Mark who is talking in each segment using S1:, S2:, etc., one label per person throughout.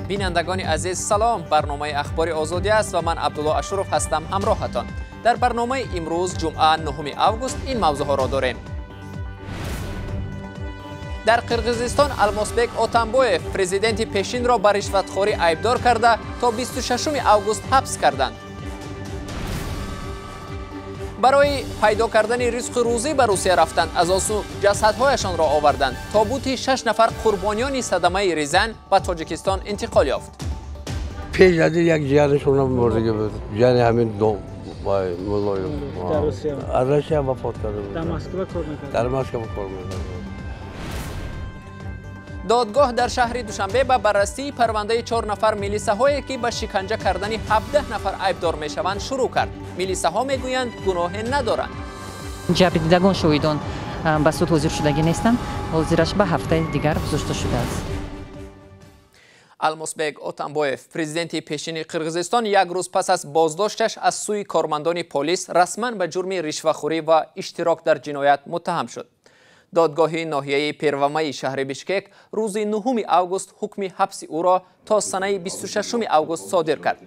S1: Бинандагони азиз, салом. Барномаи Ахбори Озодӣ аст ва ман Абдулло Ашуров ҳастам ҳамроҳатон. Дар барномаи имрӯз, ҷумъа, 9 август, ин мавзӯъҳоро дорем. Дар Қирғизистон Алмосбек Отамбоев президенти пешинро ба ришватхорӣ айбдор карда, то 26 август ҳабс карданд. Барои пайдо кардани ризқу рӯзӣ ба Русия рафтанд, аз он сӯ ҷасадҳояшонро оварданд. Тобути 6 нафар қурбониёни садамаи Рязань ба Тоҷикистон интиқол ёфт.
S2: Пеш аз як ҷиянашонам мурдагӣ буд. Ҷияни ҳамин Муллоев. Аз Россия вафот карда буд.
S3: Дар Москва кор мекард.
S2: Дар Москва кор мекард.
S1: Додгоҳ дар шаҳри Душанбе ба баррасии парвандаи 4 нафар милисаҳое, ки ба шиканҷа кардани 17 нафар айбдор мешаванд, шурӯъ кард. Милисаҳо мегӯянд, гуноҳе надоранд.
S4: Ҷабрдидагон шоҳидон ба суд ҳозир шудагӣ нестанд. Ҳозираш ба ҳафтаи дигар гузошта шудааст.
S1: Алмосбек Отамбоев, президенти пешини Қирғизистон, як рӯз пас аз боздошташ аз сӯи кормандони полис расман ба ҷурми ришвахӯрӣ ва иштирок дар ҷиноят муттаҳам шуд. Додгоҳи ноҳияи Первомайи шаҳри Бишкек рӯзи 9 август ҳукми ҳабси ӯро то санаи 26 август содир кард.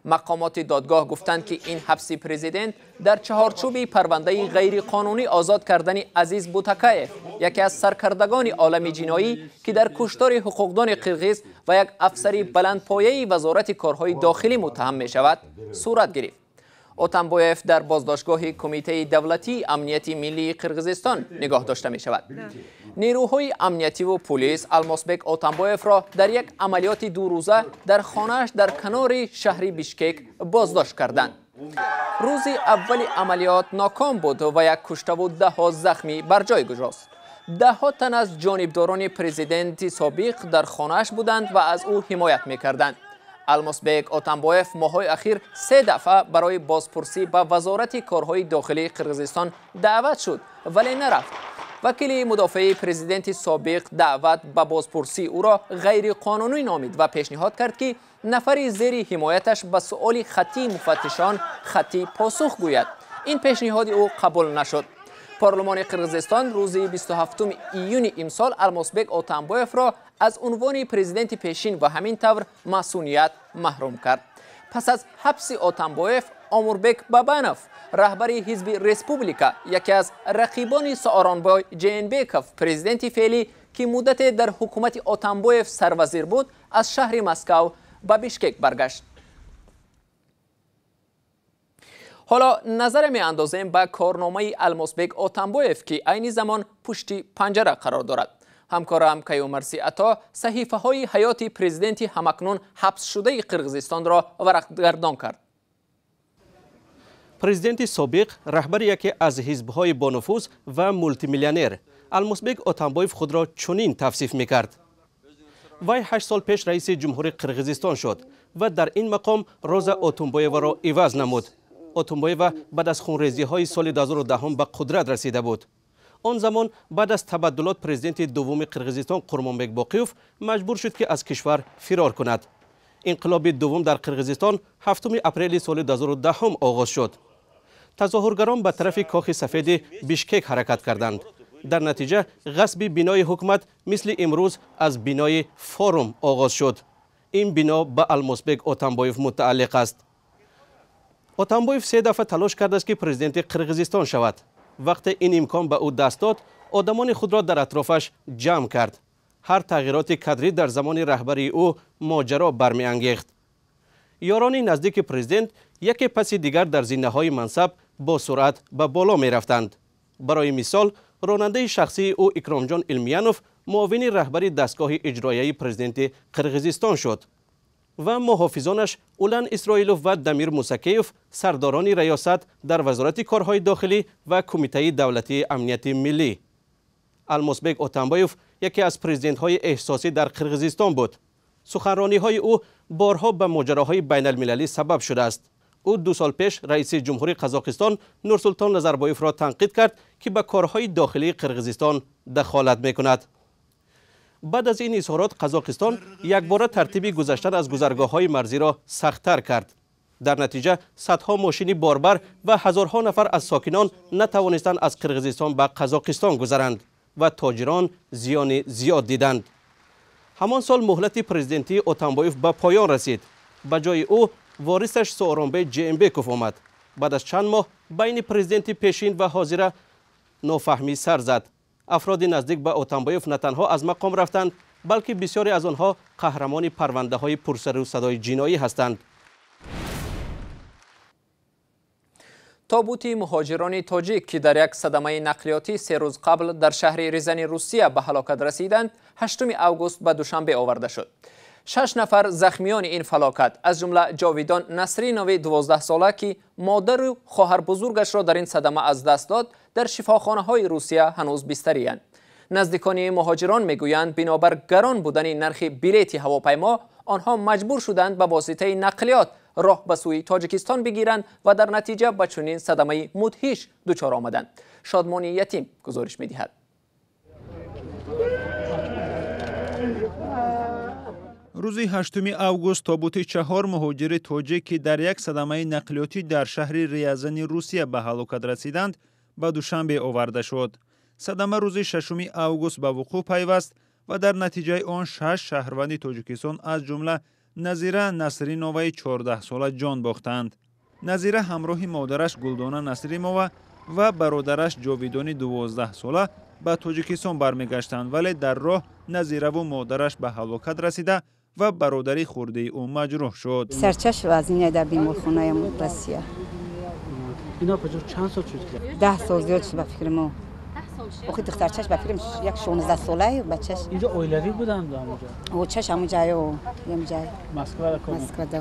S1: Мақомоти додгоҳ гуфтанд, ки ин ҳабси президент дар чаҳорчӯби парвандаи ғайриқонунӣ озод кардани Азиз Бутакаев, яке аз саркардагони олами ҷиноӣ, ки дар куштори ҳуқуқдони қирғиз ва як афсари баландпояи Вазорати корҳои дохилӣ муттаҳам мешавад, сурат гирифт. Отамбоев дар боздоштгоҳи Кумитаи давлатии амнияти миллии Қирғизистон нигоҳ дошта мешавад. Нерӯҳои амниятиву пулис Алмосбек Отамбоевро дар як амалиёти дурӯза дар хонааш дар канори шаҳри Бишкек боздошт карданд. Рӯзи аввали амалиёт ноком буд ва як куштаву даҳҳо захмӣ бар ҷой гузошт. Даҳҳо тан аз ҷонибдорони президенти собиқ дар хонааш буданд ва аз ӯ ҳимоят мекарданд. Алмосбек Отамбоев моҳҳои ахир 3 дафъа барои бозпурсӣ ба Вазорати корҳои дохилии Қирғизистон даъват шуд, вале нарафт. Вакили мудофеи президенти собиқ даъват ба бозпурсии ӯро ғайриқонунӣ номид ва пешниҳод кард, ки нафари зери ҳимояташ ба суоли хаттии муфаттишон хаттӣ посух гӯяд. Ин пешниҳоди ӯ қабул нашуд. Парлумони Қирғизистон рӯзи 27 июни имсол Алмосбек Отамбоевро аз унвони президенти пешин ва ҳамин тавр масуният маҳрум кард. Пас аз ҳабси Отамбоев, Омурбек Бабанов, раҳбари ҳизби Республика, яке аз рақибони Сооронбой Ҷеенбеков, президенти феълӣ, ки муддате дар ҳукумати Отамбоев сарвазир буд, аз шаҳри Москав ба Бишкек баргашт. Ҳоло назар меандозем ба корномаи Алмосбек Отамбоев, ки айни замон пушти панҷара қарор дорад. Ҳамкорам Каюмарси Ато саҳифаҳои ҳаёти президенти ҳамакнун ҳабсшудаи Қирғизистонро варақгардон кард.
S5: Президенти собиқ, раҳбари яке аз ҳизбҳои бонуфуз ва мултимиллионер Алмосбек Отамбоев худро чунин тавсиф мекард. Вай 8 сол пеш раиси ҷумҳури Қирғизистон шуд ва дар ин мақом Роза Отумбоеваро иваз намуд. Отумбоева баъд аз хунрезиҳои соли 2010 ба қудрат расида буд. Он замон баъд аз табаддулот президенти дуввуми Қирғизистон Қурмонбек Боқиев маҷбур шуд, ки аз кишвар фирор кунад. Инқилоби дуввум дар Қирғизистон 7 апрели соли 2010 оғоз шуд. Тазоҳургарон ба тарафи Кохи Сафеди Бишкек ҳаракат карданд. Дар натиҷа ғасби бинои ҳукумат мисли имрӯз аз бинои Форум оғоз шуд. Ин бино ба Алмосбек Отамбоев мутааллиқ аст. Отамбоев 3 дафъа талош кардааст, ки президенти Қирғизистон шавад. Вақте ин имкон ба ӯ даст дод, одамони худро дар атрофаш ҷамъ кард. Ҳар тағйироти кадрӣ дар замони раҳбарии ӯ моҷаро бармеангехт. Ёрони наздики президент яке паси дигар дар зинаҳои мансаб бо суръат ба боло мерафтанд. Барои мисол, ронандаи шахсии ӯ Икромҷон Илмиянов муовини раҳбари дастгоҳи иҷроияи президенти Қирғизистон шуд ва муҳофизонаш Улан Исроилов ва Дамир Мусакеев сардорони раёсат дар Вазорати корҳои дохилӣ ва Кумитаи давлатии амнияти миллӣ. Алмосбек Отамбоев яке аз президентҳои эҳсосӣ дар Қирғизистон буд. Суханрониҳои ӯ борҳо ба моҷароҳои байналмилалӣ сабаб шудааст. Ӯ 2 сол пеш раиси ҷумҳури Қазоқистон Нурсултон Назарбоевро танқид кард, ки ба корҳои дохилии Қирғизистон дахолат мекунад. Баъд аз ин изҳорот Қазоқистон якбора тартиби гузаштан аз гузаргоҳҳои марзиро сахттар кард. Дар натиҷа садҳо мошини борбар ва ҳазорҳо нафар аз сокинон натавонистанд аз Қирғизистон ба Қазоқистон гузаранд ва тоҷирон зиёни зиёд диданд. Ҳамон сол муҳлати президентии Отамбоев ба поён расид. Ба ҷои ӯ ворисаш Сооронбей Жээнбеков омад. Баъд аз чанд моҳ байни президенти пешин ва ҳозира нофаҳмӣ сар зад. Афроди наздик ба Отамбоев на танҳо аз мақом рафтанд, балки бисёре аз онҳо қаҳрамони парвандаҳои пурсару садои ҷиноӣ ҳастанд.
S1: Тобути муҳоҷирони тоҷик, ки дар як садамаи нақлиётӣ 3 рӯз қабл дар шаҳри Рязани Русия ба ҳалокат расиданд, 8 август ба Душанбе оварда шуд. 6 нафар захмиёни ин фалокат, аз ҷумла Ҷовидон Насринови 12-сола, ки модару хоҳарбузургашро дар ин садама аз даст дод, дар шифохонаҳои Русия ҳанӯз бистариянд. Наздикони муҳоҷирон мегӯянд, бинобар гарон будани нархи билети ҳавопаймо, онҳо маҷбур шуданд ба воситаи нақлиёт роҳ ба сӯи Тоҷикистон бигиранд ва дар натиҷа ба чунин садамаи мудҳиш дучор омаданд. Шодмони Ятим гузориш медиҳад.
S3: Рӯзи 8 август тобути 4 муҳоҷири тоҷик, ки дар як садамаи нақлиётӣ дар шаҳри Рязани Русия ба ҳалокат расиданд, ба Душанбе оварда шуд. Садама рӯзи 6 август ба вуқӯъ пайваст ва дар натиҷаи он 6 шаҳрванди Тоҷикистон, аз ҷумла Назира Насриноваи 14-сола ҷон бохтанд. Назира ҳамроҳи модараш Гулдона Насримова ва бародараш Ҷовидони 12-сола ба Тоҷикистон бармегаштанд, вале дар роҳ Назираву модараш ба ҳалокат расида ва бародари хурдии ӯ маҷрӯҳ шуд.
S6: Сарчаш вазине дар беморхонаи Россия.
S7: Ино паҷо чанд сол шуд?
S6: 10 сол зиёд шуд ба фикри мо. Охи духтарчаш ба фикрам як 16 солае бачаш.
S7: Инҷо оилавӣ буданд ҳамонҷо?
S6: Очаш ҳамонҷаю, ҳамонҷай.
S7: Москвада кор.
S6: Москвада.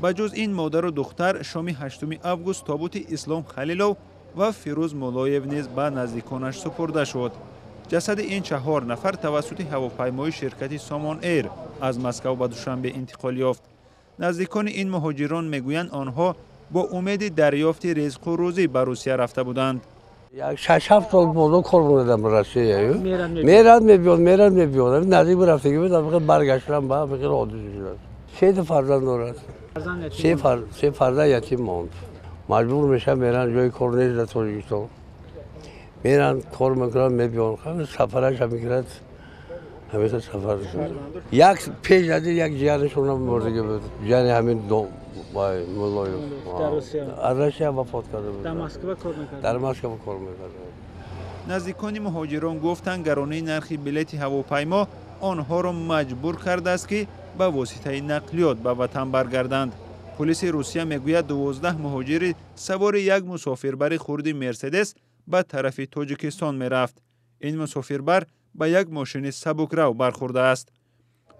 S3: Ба ҷуз ин модару духтар, шоми 8 август тобути Ислом Халилов ва Фирӯз Муллоев низ ба наздиконаш супурда шуд. Ҷасади ин 4 нафар тавассути ҳавопаймои ширкати Сомон Эйр аз Москав ба Душанбе интиқол ёфт. Наздикони ин муҳоҷирон мегӯянд, онҳо бо умеди дарёфти ризқу рӯзӣ ба Русия рафта буданд.
S2: Як 6-7 сол бозо кор мекардам ба Россия. Мерад мебиёд, мерад мебиёд. Наздик ба рафтагӣ буд, баргаштам ба фикр ҳодиса шуд. 3 фарзанд дорад. 3 фарзанд ятим монд. Маҷбур мешаванд, меранд, ҷои кор нест дар Тоҷикистон. Меранд, кор мекунанд, мебиёнд. Сафараш ҳам мекунад, ҳамеша сафар. Як пеш аз як ҷиянашонам мурдагӣ буд. Ҷияни ҳамин Муллоев.
S7: Дар Русия.
S2: Аз Россия вафот карда буд.
S7: Дар Москва кор мекард.
S2: Дар Москва кор мекард.
S3: Наздикони муҳоҷирон гуфтанд, гаронии нархи билети ҳавопаймо онҳоро маҷбур кардааст, ки ба воситаи нақлиёт ба ватан баргарданд. Полиси Русия мегӯяд, 12 муҳоҷири савори як мусофирбари хурди Мерседес ба тарафи Тоҷикистон мерафт. Ин мусофирбар ба як мошини сабукрав бархӯрдааст.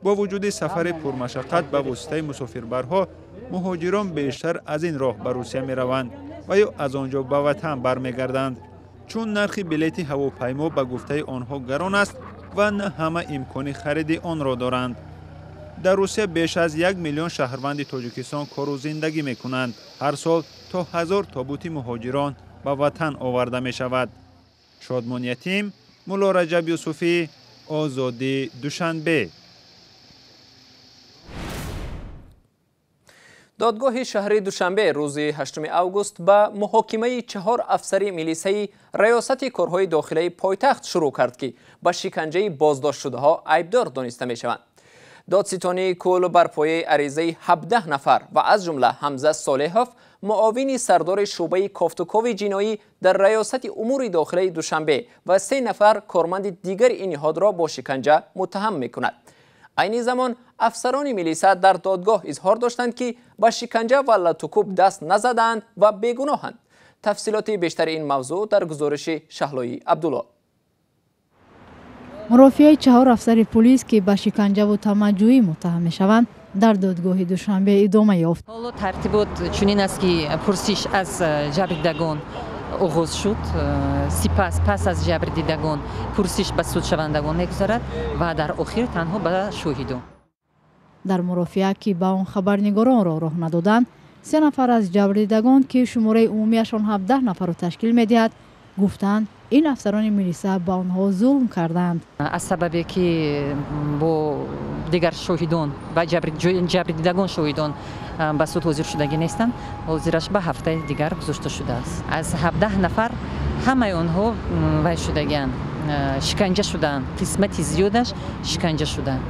S3: Бо вуҷуди сафари пурмашаққат ба воситаи мусофирбарҳо, муҳоҷирон бештар аз ин роҳ ба Русия мераванд ва ё аз он ҷо ба ватан бармегарданд, чун нархи билети ҳавопаймо ба гуфтаи онҳо гарон аст ва на ҳама имкони хариди онро доранд. Дар Русия беш аз 1 миллион шаҳрванди Тоҷикистон кору зиндагӣ мекунанд. Ҳар сол то 1000 тобути муҳоҷирон ба ватан оварда мешавад. Шодмон Ятим, Мулло Раҷаб Юсуфӣ, Озодӣ, Душанбе.
S1: Додгоҳи шаҳри Душанбе рӯзи 8 август ба муҳокимаи 4 афсари милисаи раёсати корҳои дохилаи пойтахт шурӯъ кард, ки ба шиканҷаи боздоштшудаҳо айбдор дониста мешаванд. Додситонии кул бар пояи аризаи 17 нафар ва аз ҷумла Ҳамза Солеҳов, муовини сардори шӯъбаи кофтукови ҷиноӣ дар раёсати умури дохилаи Душанбе ва 3 нафар корманди дигари ин ниҳодро бо шиканҷа муттаҳам мекунад. Айни замон афсарони милиса дар додгоҳ изҳор доштанд, ки ба шиканҷа ва латукӯб даст назадаанд ва бегуноҳанд. Тафсилоти бештари ин мавзӯъ дар гузориши Шаҳлои Абдулло.
S8: Мурофиаи 4 афсари полис, ки ба шиканҷаву тамаъҷӯӣ муттаҳам мешаванд, дар додгоҳи Душанбе идома ёфт.
S4: Ҳоло тартибот чунин аст, ки пурсиш аз ҷабрдидагон оғоз шуд, сипас пас аз ҷабрдидагон пурсиш ба судшавандагон мегузарад ва дар охир танҳо ба шоҳидон.
S8: Дар мурофиа, ки ба он хабарнигоронро роҳ надоданд, 3 нафар аз ҷабрдидагон, ки шумораи умумиашон 17 нафарро ташкил медиҳад, гуфтанд, ин афсарони милиса ба онҳо зулм карданд.
S4: Аз сабабе ки бо дигар шоҳидон ва ҷабрдидагон шоҳидон ба суд ҳозир шудагӣ нестанд, ҳозираш ба ҳафтаи дигар гузошта шудааст. Аз 17 нафар ҳамаи онҳо вай шудагианд, шиканҷа шудаанд, қисмати зиёдаш шиканҷа шудаанд.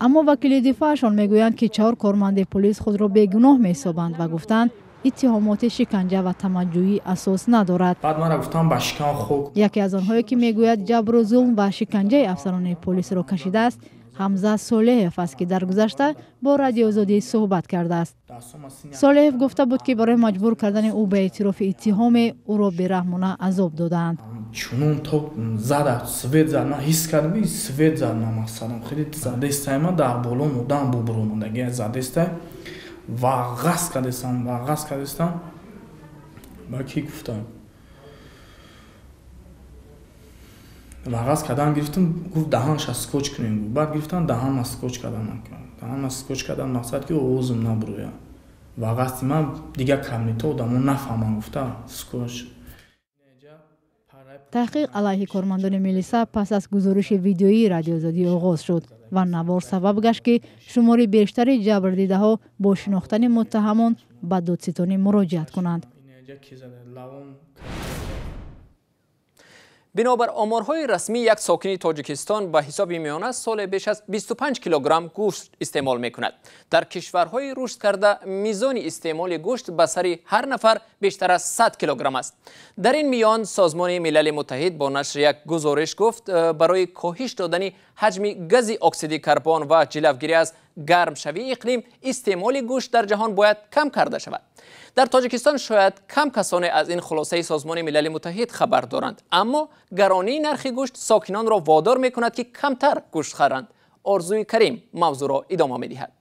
S8: Аммо вакили дифоашон мегӯянд, ки 4 корманди полис худро бегуноҳ меҳисобанд ва гуфтанд, иттиҳомоти шиканҷа ва тамаҷҷӯӣ асос надорад.
S9: Баъд мара гуфтам ба шикан хок.
S8: Яке аз онҳое, ки мегӯяд ҷабру зулм ва шиканҷаи афсарони полисро кашидааст, Ҳамза Солеҳев аст, ки дар гузашта бо Радиоозодӣ суҳбат кардааст. Солеҳев гуфта буд, ки барои маҷбур кардани ӯ ба эътирофи иттиҳоме ӯро бераҳмона азоб додаанд.
S9: Чунон то зада свет зад, ман ҳис кардам, свет зад, ман мақсадам хеле задестай, ман дар боло мудам бубуромадаги задестай ва ғасб кардестам, ва ғасб кардестам. Ба ки гуфтам? Вағаз кардан гирифтам, гуфт даҳанша скотч кунем. Баъд гирифтам даҳанма скотч кардан, даҳанма скотч кардан, мақсад ки овозам набурояд. Вағазти ман дигар кабинета одамо нафаҳманд, гуфта скотч.
S8: Таҳқиқ алайҳи кормандони милиса пас аз гузориши видеоии Радиоозодӣ оғоз шуд ва навор сабаб гашт, ки шумори бештари ҷабрдидаҳо бо шинохтани муттаҳамон ба додситонӣ муроҷиат кунанд.
S1: Бинобар оморҳои расмӣ, як сокини Тоҷикистон ба ҳисоби миёна соле беш аз 25 килограмм гӯшт истеъмол мекунад. Дар кишварҳои рушд карда мизони истеъмоли гӯшт ба сари ҳар нафар бештар аз 100 килограмм аст. Дар ин миён Созмони Милали Муттаҳид бо нашри як гузориш гуфт, барои коҳиш додани ҳаҷми гази оксиди карбон ва ҷилавгирӣ аз гармшавии иқлим истеъмоли гӯшт дар ҷаҳон бояд кам карда шавад. Дар Тоҷикистон шояд кам касоне аз ин хулосаи Созмони Милали Муттаҳид хабар доранд, аммо гаронии нархи гӯшт сокинонро водор мекунад, ки камтар гӯшт харанд. Орзуи Карим мавзӯъро идома медиҳад.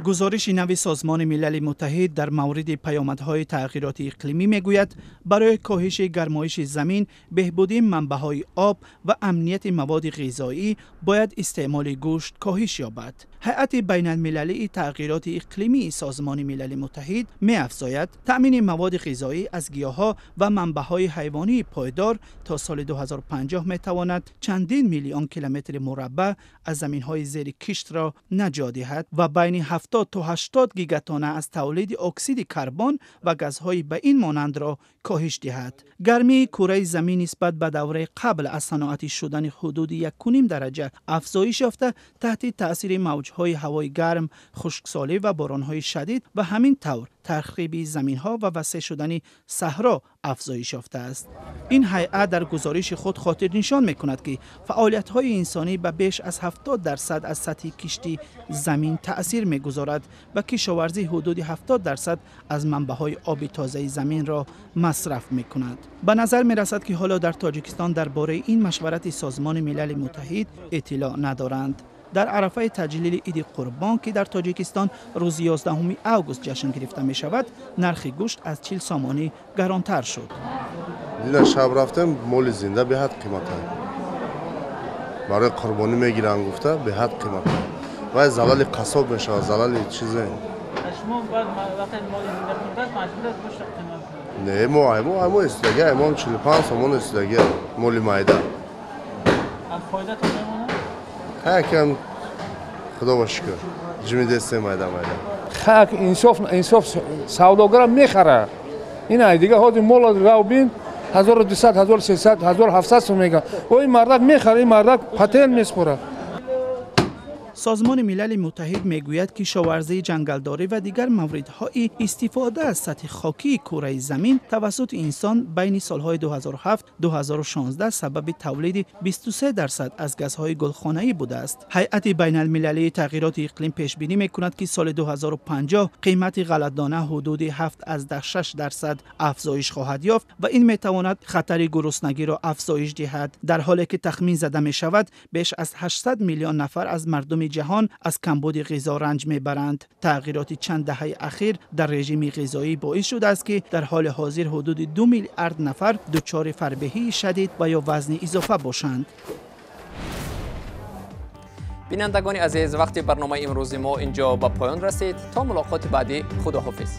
S10: Гузориши нави Созмони Милали Муттаҳид дар мавриди паёмадҳои тағйироти иқлимӣ мегӯяд, барои коҳиши гармоиши замин, беҳбудии манбаъҳои об ва амнияти маводи ғизоӣ бояд истеъмоли гӯшт коҳиш ёбад. Ҳайати байналмилалии тағйироти иқлимии Созмони Милали Муттаҳид меафзояд, таъмини маводи ғизоӣ аз гиёҳҳо ва манбаъҳои ҳайвонии пойдор то соли 2050 метавонад чандин миллион километри мураббаъ аз заминҳои зери киштро наҷот диҳад ва байни 70 то 80 гигатона аз тавлиди оксиди карбон ва газҳои ба ин монандро коҳиш диҳад. Гармии кураи замин нисбат ба давраи қабл аз саноатӣ шудани ҳудуди 1,5 дараҷа афзоиш ёфта, таҳти таъсири мавҷҳои ҳавои гарм, хушксолӣ ва боронҳои шадид ва ҳамин тавр тархиби заминҳо ва васеъ шудани саҳро афзоиш ёфтааст. Ин ҳайат дар гузориши худ хотирнишон мекунад, ки фаъолиятҳои инсонӣ ба беш аз 70% аз сатҳи кишти замин таъсир мегузорад ва кишоварзӣ ҳудуди 70% аз манбаъҳои оби тозаи заминро масраф мекунад. Ба назар мерасад, ки ҳоло дар Тоҷикистон дар бораи ин машварати Созмони Милали Муттаҳид иттилоъ надоранд. Дар арафаи таҷлили Иди Қурбон, ки дар Тоҷикистон рӯзи 11 август ҷашн гирифта мешавад, нархи гӯшт аз 40 сомонӣ гаронтар шуд.
S11: Дина шаб рафтем, моли зинда беҳад қимата. Барои қурбонӣ мегиранд гуфта, беҳад қимата. Вай залали қассоб мешавад, залали чизе.
S7: Шумо баъд вақте моли зинда қимат, маҷбур аст гӯшт қимат кунед?
S11: Не, мо истидаги, мо 45 сомон истидаги, моли майда.
S7: Аз фоидатон мемонад?
S11: Ҳакам худо ба шукр, ҷимидесте майда майда.
S12: Хак инсоф, инсоф савдогарам мехарад. Ина дига ҳозир мол рав бин 1200, 1300, 1700 сом мегӯяд. О, ин мардак мехарад, ин мардак патент меспорад.
S10: Созмони Милали Муттаҳид мегӯяд, кишоварзии ҷангалдорӣ ва дигар мавридҳои истифода аз сатҳи хокии кураи замин тавассути инсон байни солҳои 2007-2016 сабаби тавлиди 23% аз газҳои гулхонаӣ будааст. Ҳайати байналмилалии тағйироти иқлим пешбинӣ мекунад, ки соли 2050 қимати ғалатдона ҳудуди 7,6% афзоиш хоҳад ёфт ва ин метавонад хатари гуруснагиро афзоиш диҳад, дар ҳоле ки тахмин зада мешавад беш аз 800 миллион нафар аз мардуми ҷаҳон аз камбуди ғизо ранҷ мебаранд. Тағйироти чанд даҳаи ахир дар режими ғизоӣ боис шудааст, ки дар ҳоли ҳозир ҳудуди 2 миллиард нафар дучори фарбеҳии шадид ва ё вазни изофа бошанд.
S1: Бинандагони азиз, вақти барномаи имрӯзи мо инҷо ба поён расид. То мулоқоти баъдӣ, худоҳофиз.